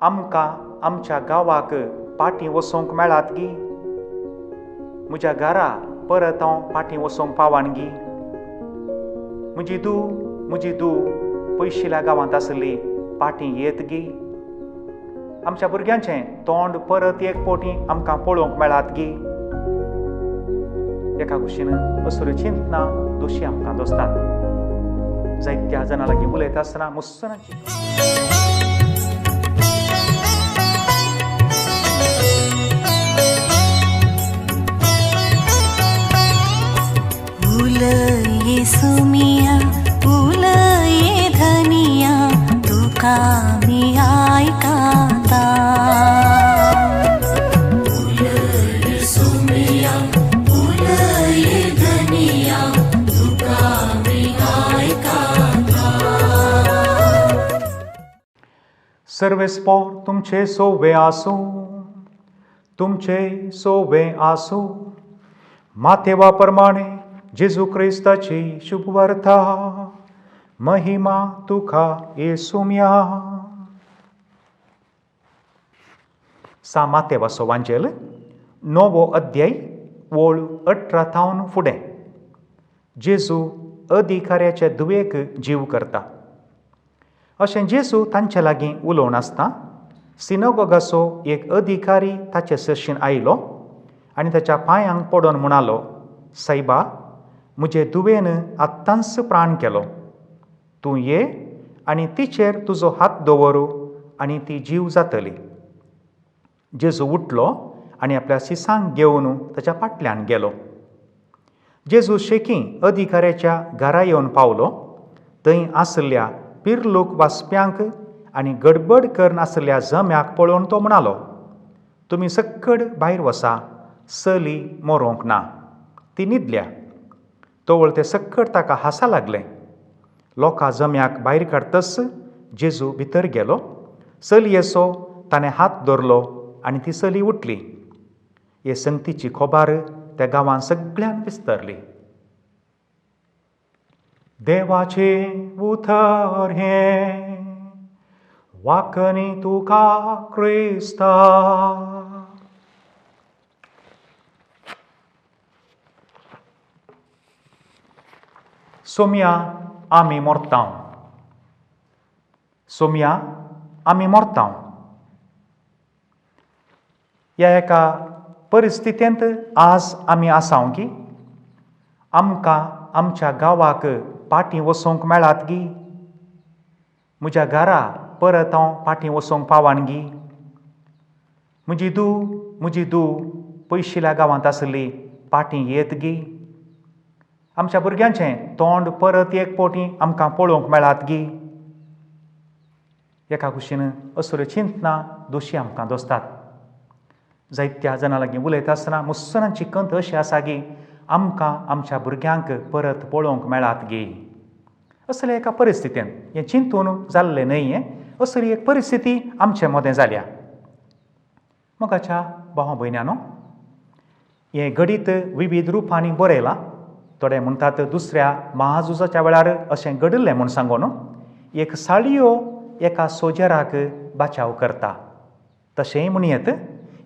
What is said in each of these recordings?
आमकां आमच्या गांवाक पाटीं वचोंक मेळात गी? म्हज्या घरा परत हांव पाटीं वचोंक पावान गी? म्हजी धूव, म्हजी धूव पयशिल्या गांवांत आसली पाटीं येत गी? आमच्या भुरग्यांचें तोंड परत एक फावटी आमकां पळोवंक मेळात गी? एका कुशीन असल्यो चिंतना दोशी आमकां दोसतात. जायत्या जाणां लागीं उलयता आसतना मुसनाची उलये सुमिया, उलये धनिया, तुका आमी आयकता. उलये सुमिया, उलये धनिया, तुका आमी आयकता. सर्वेस्पोर तुमचे सोवे आसूं, तुमचे सोवे आसूं. मातेवा प्रमाणे जेजू क्रिस्ताची शुभवार्ता. महिमा तुका येसुम्या. सा मातेवाचो वांजेल, णवो अध्याय, ओळ 18 थावन फुडें. जेजू अधिकाऱ्याचे धुवेक जीव करता. अशें जेजू तांचे लागीं उलोवन आसता सिनोगोगाचो एक अधिकारी ताचे सरशीन आयलो आनी ताच्या पांयांक पडोन म्हणालो, सायबा, म्हजे धुवेन आत्तांच प्राण केलो. तूं ये आनी तिचेर तुजो हात दवर आनी ती जीव जातली. जेजू उठलो आनी आपल्या शिसांक घेवन ताच्या फाटल्यान गेलो. जेजू शेकी अधिकाऱ्याच्या घरा येवन पावलो. थंय आशिल्ल्या पिर्लूक वाचप्यांक आनी गडबड करून आशिल्ल्या जम्याक पळोवन तो म्हणालो, तुमी सक्कड भायर वसा, चली मरोंक ना, ती न्हिदल्या. तवळ ते सक्कड ताका हासा लागले. लोकां जम्याक भायर काडतच जेजू भितर गेलो. चलयेचो ताणें हात धरलो आनी ती चली उठली. हे संगतीची खबर त्या गांवांत सगळ्यान विस्तरली. देवाचें उतर हें. वाकनी तुका क्रिस्ता. सोम्या आमी मोरतांव, सोम्या आमी मोरतांव. ह्या एका परिस्थितींत आज आमी आसाव की आमकां आमच्या गांवाक पाटीं वचोंक मेळात गी? म्हज्या घरा परत हांव पाटीं वचोंक पावान गी? म्हजी धूव, म्हजी धूव पयशिल्या गांवांत आसली पाटीं येत गी? आमच्या भुरग्यांचें तोंड परत एक फावटी आमकां पळोवंक मेळात गी? एका कुशीन असल्यो चिंतना दोशी आमकां दोसतात. जायत्या जाणां लागीं उलयता आसतना मुसनांची कंत अशी आसा की आमकां आमच्या भुरग्यांक परत पळोवंक मेळात गी? असल्या एका परिस्थितीन हें चिंतून जाल्लें न्हय हें, असली एक परिस्थिती आमचे मदें जाल्या. मोगाच्या भावा भयण्यानो, हें घडीत विवीध रुपांनी बरयलां. थोडे म्हणटात दुसऱ्या महाझुजाच्या वेळार अशें घडिल्लें म्हूण सांगून. एक साळयो एका सोजराक बाचाव करता तशेंय म्हणयेत.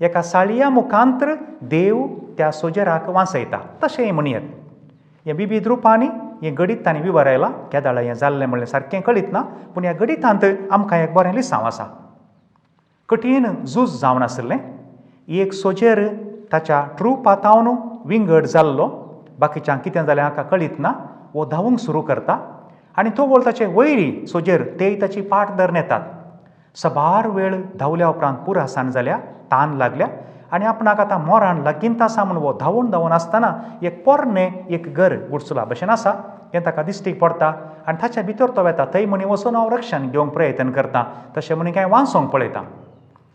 एका साळया मुखांतर देव त्या सोजराक वांचयता तशेंय म्हणयेत. हें विवीध रुपांनी हें घडीत तांणी विवरायलां. केदाळा हें जाल्लें म्हणलें सारकें कळीत ना, पूण ह्या घडितांत आमकां एक बरें लिसांव आसा. कठीण झूज जावन आशिल्लें. एक सोजेर ताच्या ट्रुपातावन विंगड जाल्लो. बाकीच्यांक कितें जालें हाका कळीत ना. हो धांवूंक सुरू करता आनी तो वळ ताचे वयरी सोजेर तेय ताची पाट धरून येतात. सबार वेळ धांवल्या उपरांत पुरासान जाल्या, तान लागल्या आनी आपणाक आतां मोरान लागींत आसा म्हूण हो धांवून धांवून आसतना एक पोरणें एक घर गुडसुला भशेन आसा हें ताका दिश्टीक पडटा आनी ताच्या भितर तो वेता. थंय म्हणी वचून हांव रक्षण घेवंक प्रयत्न करता, तशें म्हणी कांय वांचोंक पळयता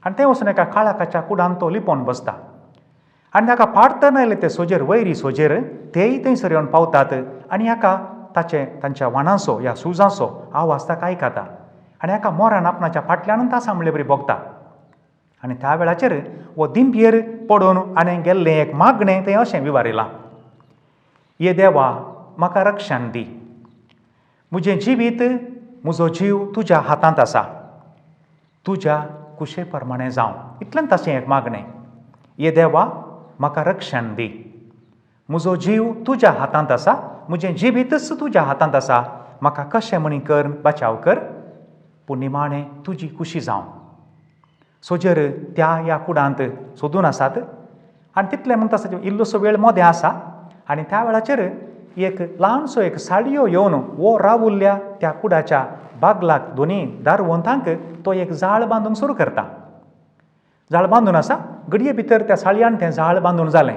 आनी थंय वचून एका काळाकाच्या कुडान तो लिपोवन बसता. आनी ताका पाडतना आयले ते सोजेर, वैरी सोजेर, तेय थंयसर येवन पावतात आनी हाका ताचे तांच्या वाणांचो ह्या सुजांचो आवाज ताका आयकता आनी हाका मोरान आपणाच्या फाटल्यानूच आसा म्हणले बरी भोगता. आनी त्या वेळाचेर हो दिंबयेर पडून आनी गेल्लें एक मागणें थंय अशें विवारिलां, ये देवा, म्हाका रक्षण दी. म्हजें जिवीत, म्हजो जीव तुज्या हातांत आसा. तुज्या कुशे प्रमाणें जावं. इतलें ताचें एक मागणें. ये देवा, म्हाका रक्षण दी. म्हजो जीव तुज्या हातांत आसा, म्हजें जिवीतच तुज्या हातांत आसा. म्हाका कशें म्हणी कर बचाव कर, पूण निमाणें तुजी खुशी जावं. सोजेर त्या ह्या कुडांत सोदून आसात आनी तितलें म्हणटा आसतना इल्लोसो वेळ मदें आसा आनी त्या वेळाचेर एक ल्हानसो एक साडयो येवन वो रावुल्ल्या त्या कुडाच्या बागलाक दोनी दारवंतांक तो एक जाळ बांदूंक सुरू करता. जाळ बांदून आसा. घडये भितर त्या साळयान तें जाळ बांदून जालें.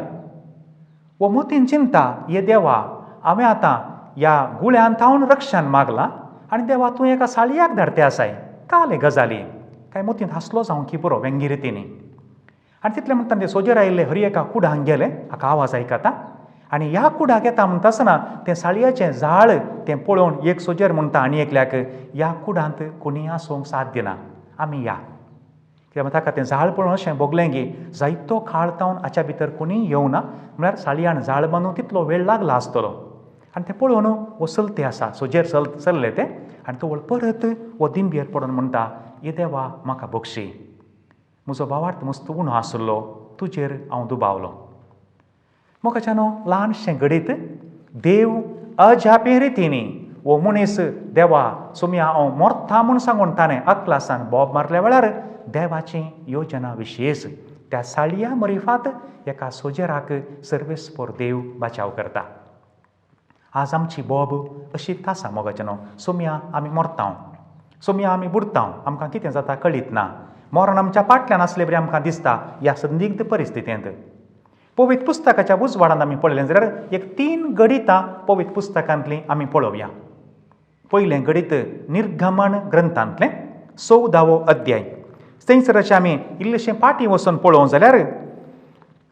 वो मोतीन चिंता, ये देवा, हांवें आतां ह्या गुळ्यान थावन रक्षण मागलां आनी देवा तूं एका साळयाक धाडते आसाय. काल गजाली काय मोतीन हांसलो जावं की पुरो व्यंगी रितीनी. आनी तितलें म्हणटा ते सोजेर आयिल्ले हर एका कुडांक गेले. हाका आवाज आयकता आनी ह्या कुडाक येता म्हणटा आसतना तें साळयाचें जाळ तें पळोवन एक सोजेर म्हणटा आनी एकल्याक, ह्या कुडांत कोणीय आसूंक साध्य ना, आमी या. कित्याक ताका तें जाळ पळोवन अशें भोगलें की जायतो काळ तावन हाच्या भितर कोणीय येवना, म्हळ्यार साळयान जाळ बांदूंक तितलो वेळ लागला आसतलो. आनी तें पळोवन हो चलते आसा, सोजेर चल्ले ते आनी तो परत हो दिंबयेर पडून म्हणटा, ये देवा म्हाका बक्षी, म्हजो भावार्थ मस्त उणो आसलो, तुजेर हांव दुबावलो. मोगाच्यानो, ल्हानशें घडीत देव अजापी रितीनी हो मनीस देवा सोमया हांव मोरता म्हूण सांगून ताणें अकलासान बोब मारल्या वेळार देवाची योजना विशेश त्या साळया मरिफात एका सोजेराक सर्वेस्पोर देव बचाव करता. आज आमची बोब अशीच आसा मोगाच्यानो. सोमया आमी मोरता, सोमया आमी बुडता, आमकां कितें जाता कळीत ना. मरण आमच्या फाटल्यान आसले बरी आमकां दिसता. ह्या संदिग्ध परिस्थितींत पवित्र पुस्तकाच्या उजवाडान आमी पळयलें जाल्यार एक 3 घडितां पवित्र पुस्तकांतलीं आमी पळोवया. पयलें घडीत निर्गमन ग्रंथांतलें 14वो अध्याय. थंयसर अशें आमी इल्लेशें फाटीं वचून पळोवं जाल्यार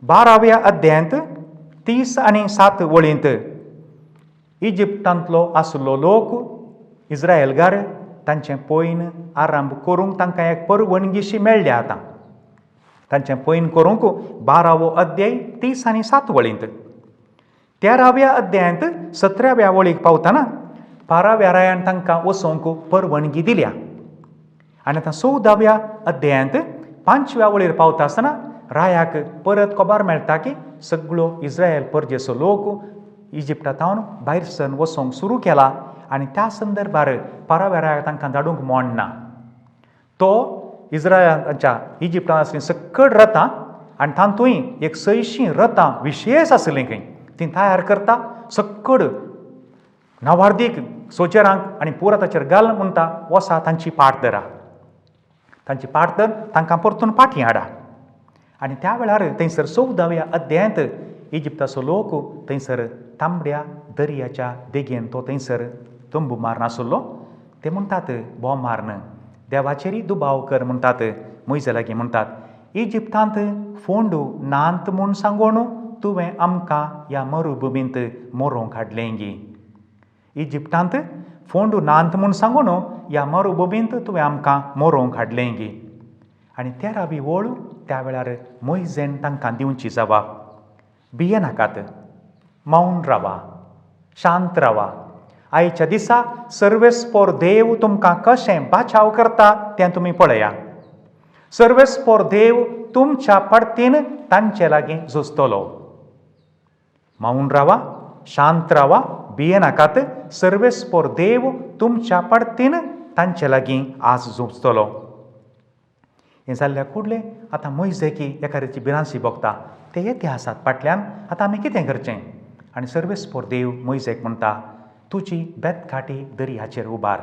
12व्या अध्यायांत 30 आनी 7 वळींत इजिप्तांतलो आसलो लोक इस्रायलगार तांचें पयन आरंभ करूंक तांकां एक परवणगीशी मेळ्ळ्या. आतां तांचें पयन करूंक 12वो अध्याय 30 आनी 7 वळींत. 13व्या अध्यायांत 17व्या वळीक पावतना 12व्या रायान तांकां वचोंक परवणगी दिल्या. आनी आतां 14व्या अध्यायांत 5व्या वळीर पावता आसतना रायाक परत खबर मेळटा की सगळो इस्रायल परजेचो लोक इजिप्ता थावन भायर सरून वचोंक सुरू केला आनी त्या संदर्भार 12व्या रायाक तांकां धाडूंक मोडना. तो इस्रायलाच्या इजिप्तान आसलीं सकड रथां आनी तातूंय एक 600 रथां विशेश आसलीं खंय तीं तयार करता, सकड नावार्दीक सोजेरांक आनी पुरा ताचेर घाल म्हणटा, वसा तांची पाट धरा, तांची पाट धर, तांकां परतून पाटी हाडा. आनी त्या वेळार थंयसर 14व्या अध्यायांत इजिप्ताचो लोक थंयसर तांबड्या दर्याच्या देगेन तो थंयसर तंबू मारून आसलो. ते म्हणटात बोम मारून देवाचेरय दुबाव कर म्हणटात, मोयजे लागीं म्हणटात, इजिप्तांत फोंडू नांत म्हूण सांगून तुवें आमकां ह्या मरुभुमींत मरोंक हाडलें गी. इजिप्तांत फोंडू नांत म्हूण सांगून ह्या मरुभुमींत तुवें आमकां मरोंक हाडलें गी. आनी 13वी वळ त्या वेळार मोयजेन तांकां दिवची जबाब, भियेनाकात, मौन रावा, शांत रावा, आयच्या दिसा सर्वेस्पोर देव तुमकां कशें बाचाव करता तें तुमी पळया. सर्वेस्पोर देव तुमच्या पडतीन तांचे लागीं झुजतलो. मौन रावा, शांत रावा, भियेनाकात, सर्वेस्पोर देव तुमच्या पडतीन तांचे लागीं आज झुजतलो. हें जाल्ल्या कुडलें आतां मोयजेकी एखाद्याची भिरांसी भोगता, ते येते आसात फाटल्यान, आतां आमी कितें करचें? आनी सर्वेस्पोर देव मोयजेक म्हणटा, तुजी बेतकाठी दर्याचेर उबार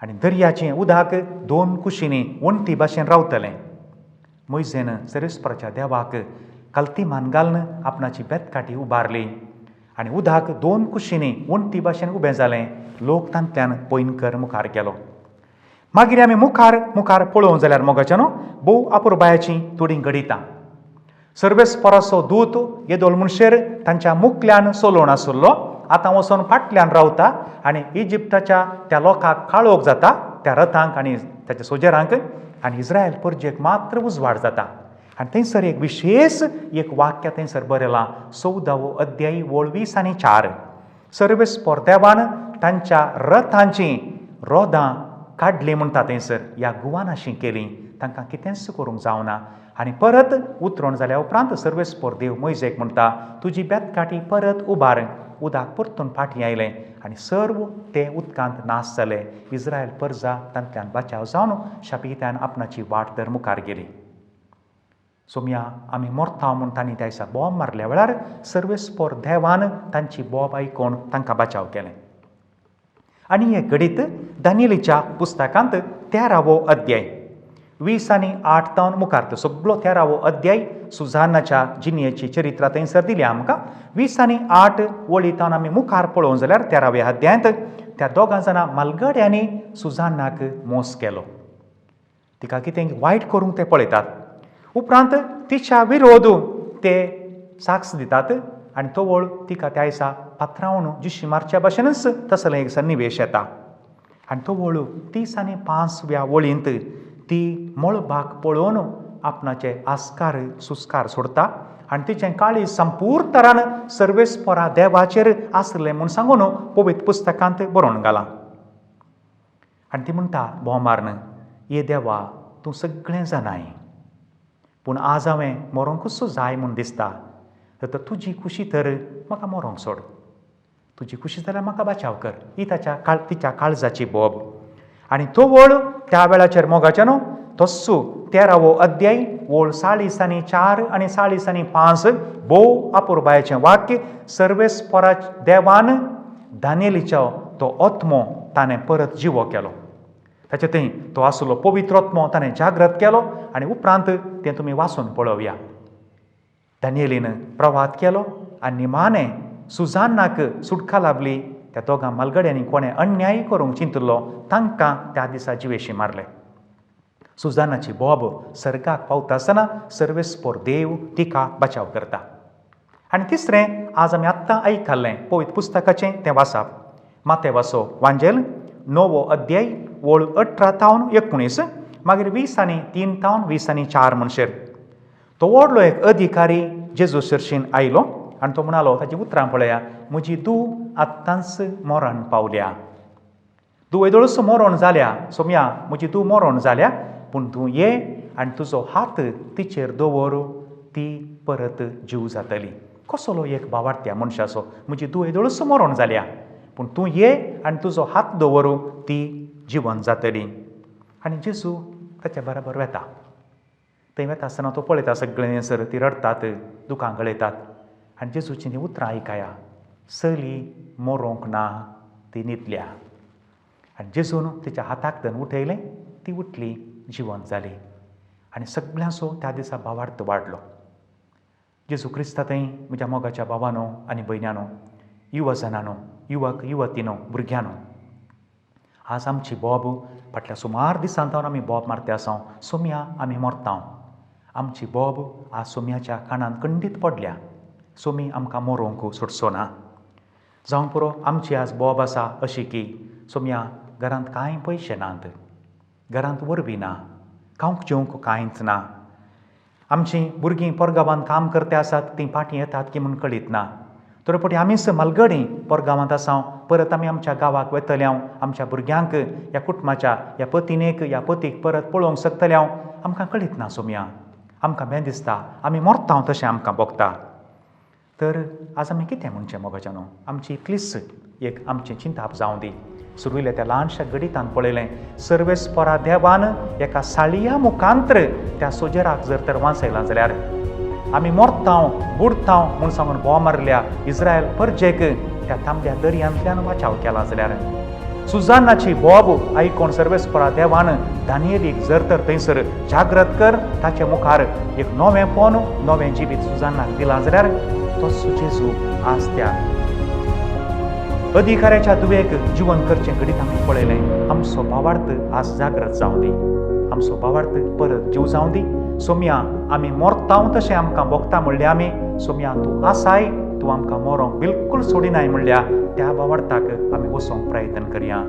आनी दर्याचें उदक 2 कुशींनी वण्टी भाशेन रावतलें. मोयजेन सर्वेस्पराच्या देवाक कल्तीमान घालून आपणाची बेतकाठी उबारली आनी उदक 2 कुशींनी वण्टी भाशेन उबें जालें. लोक तांतल्यान पयनकर मुखार गेलो. मागीर आमी मुखार मुखार पळोवंक जाल्यार मोगाच्यानो भोव अपुरबायाचीं थोडीं घडितां. सर्वेस्पराचो दूत येदोळ मनशेर तांच्या मुखल्यान चलोवन आसलो, आतां वचोन फाटल्यान रावता आनी इजिप्ताच्या त्या लोकांक काळोख जाता, त्या रथांक आनी ताच्या सोजेरांक, आनी इस्रायल परजेक मात्र उजवाड जाता. आनी थंयसर एक विशेश एक वाक्य थंयसर बरयलां, 14वो अध्याय वळ 20 आनी 4, सर्वेस्पोर देवान तांच्या रथांचीं रोदां काडलीं म्हणटा थंयसर, ह्या गुवानाशी केलीं, तांकां कितेंच करूंक जावना. आनी परत उतरण जाल्या उपरांत सर्वेस्पोर देव मोयजेक म्हणटा, तुजी बेतकाठी परत उबार. उदक परतून फाटीं आयलें आनी सर्व ते उदकांत नाश जाले. इस्रायल परजा तांतल्यान बचाव जावन शापितान आपणाची वाट तर मुखार गेली. सोमया आमी मोरता म्हूण तांणी त्या दिसा बोब मारल्या वेळार सर्वेस्पोर देवान तांची बोब आयकून तांकां बचाव केलें. आनी हें घडीत दानियेलीच्या पुस्तकांत 13वो अध्याय 20 आनी 8 तावन मुखार, तो सगळो 13वो अध्याय सुजानाच्या जिणेची चरित्रा थंयसर दिल्या आमकां. 20 आनी 8 वळी तावन आमी मुखार पळोवंक जाल्यार 13व्या अध्यायांत त्या दोगां जाणां मालगड्यांनी सुजानाक मोस केलो. तिका कितें वायट करूंक ते पळयतात. उपरांत तिच्या विरोध ते साक्ष दितात आनी तवळ तिका त्या दिसा पात्रावन जिशी मारच्या भाशेनच तसलें एक सन्निवेश येता. आनी तवळ 30 आनी 5व्या वळींत ती मळबाक पळोवन आपणाचे आस्कार सुस्कार सोडता आनी तिचें काळीज संपूर्ण तरान सर्वेस्परा देवाचेर आसलें म्हूण सांगून पवित्र पुस्तकांत बरोवन घालां. आनी ती म्हणटा बोव मारून, ये देवा, तूं सगळें जाणाय, पूण आज हांवें मरोंकूच जाय म्हूण दिसता, तर तुजी खुशी तर म्हाका मरोंक सोड, तुजी खुशी जाल्यार म्हाका बचाव कर. ही ताच्या तिच्या काळजाची बोब. आनी तवळ त्या वेळाचेर मोगाचें न्हू तस्सो 13वो अध्याय वळ 40 आनी 4 आनी 40 आनी 5 भोव अपुरबायेचें वाक्य, सर्वेस्परा देवान दानियेलीचो तो आत्मो ताणें परत जिवो केलो. ताचे थंय तो आसलो पवित्र आत्मो ताणें जागृत केलो. आनी उपरांत तें तुमी वाचून पळोवया. दानियेलीन प्रवाद केलो आनी निमाणें सुजानाक सुटका लाभली. त्या दोगां मालगड्यांनी कोणें अन्याय करूंक चिंतिल्लो तांकां त्या दिसा जिवेशी मारले. सुजानाची बोब सर्गाक पावता आसतना सर्वेस्पोर देव तिका बचाव करता. आनी तिसरें आज आमी आत्तां आयकल्लें पवित्र पुस्तकाचें तें वाचप, मातेवाचो वांजेल 9वो अध्याय वळ 18 तावन 19, मागीर 20 आनी 3 तावन 20 आनी 4 म्हणशेर. तो व्हडलो एक अधिकारी जेजू सरशीन आयलो आनी तो म्हणालो, ताची उतरां पळया, म्हजी धूव आत्तांच मरण पावल्या, धूव येदोळच मरण जाल्या, सोमया म्हजी धूव मरण जाल्या, पूण तूं ये आनी तुजो हात तिचेर दवर, ती परत जीव जातली. कसलो एक भावार्थ्या मनशाचो, म्हजी धूव येदोळच मरण जाल्या, पूण तूं ये आनी तुजो हात दवर, ती जिवन जातली. आनी जेजू ताच्या बराबर वेता. थंय वेता आसतना तो पळयता सगळें सर ती रडटात, दुकां गळयतात. आनी जेजूची ती उतरां आयकया, चली मरोंक ना, ती न्हिदल्या. आनी जेजून तिच्या हाताक धरून उठयलें, ती उठली, जिवन जाली. आनी सगळ्यांचो त्या दिसा भावार्थ वाडलो. जेजू क्रिस्ता थंय म्हज्या मोगाच्या भावानो आनी भयण्यानो, युवजनानो, युवक युवतीनो, भुरग्यांनो, आज आमची बोब फाटल्या सुमार दिसां सावन आमी बोब मारते आसा, सोमया आमी मरता. आमची बोब आज सोम्याच्या कानान खंडीत पडल्या, सोमी आमकां मरोंक सोडचो ना. जावं पुरो आमची आज बोब आसा अशी की सोमया घरांत कांय पयशे नात, घरांत वरवीं ना, खावंक जेवंक कांयच ना, आमचीं भुरगीं परगांवांत काम करते आसात, तीं फाटीं येतात की म्हूण कळीत ना. तर पटी आमीच मालगडी परगांवांत आसा, परत आमी आमच्या गांवाक वतले हांव, आमच्या भुरग्यांक, ह्या कुटुंबाच्या, ह्या पतिनेक, ह्या पतीक परत पळोवंक शकतले हांव, आमकां कळीत ना. सोमया आमकां बें दिसता, आमी मरता तशें आमकां भोगता. तर आज आमी कितें म्हणचें मोगाच्यानो, आमची इतलीच एक आमचें चिंताप जावं दी. सुरवेल्या त्या ल्हानशा गणितान पळयलें, सर्वेस्परा देवान एका साळया मुखांत्र त्या सोजेराक जर तर वाचयलां जाल्यार आमी मरतांव बुडतांव म्हूण सांगून बोव मारल्या इस्रायल परजेक त्या तांबड्या दर्यांतल्यान वाचाव केला जाल्यार, सुजानाची बोब आयकोन सर्वेस्परा देवान दानियेलीक जर तर थंयसर जागृत कर ताचे मुखार एक नवें पोन नवें जिवीत सुजानाक दिलां जाल्यार, तो जेजू आज त्या अधिकाऱ्याच्या दुवेक जिवन करचें घडीत आमी पळयलें. आमचो भावार्थ आज जागृत जावं दी, आमचो भावार्थ परत जीव जावं दी. सोमया आमी मरतांव तशें आमकां भोगता म्हणल्यार आमी, सोमया तूं आसाय, तूं आमकां मरोंक बिलकूल सोडिनाय म्हणल्या त्या भावार्थाक आमी वचोंक प्रयत्न करया.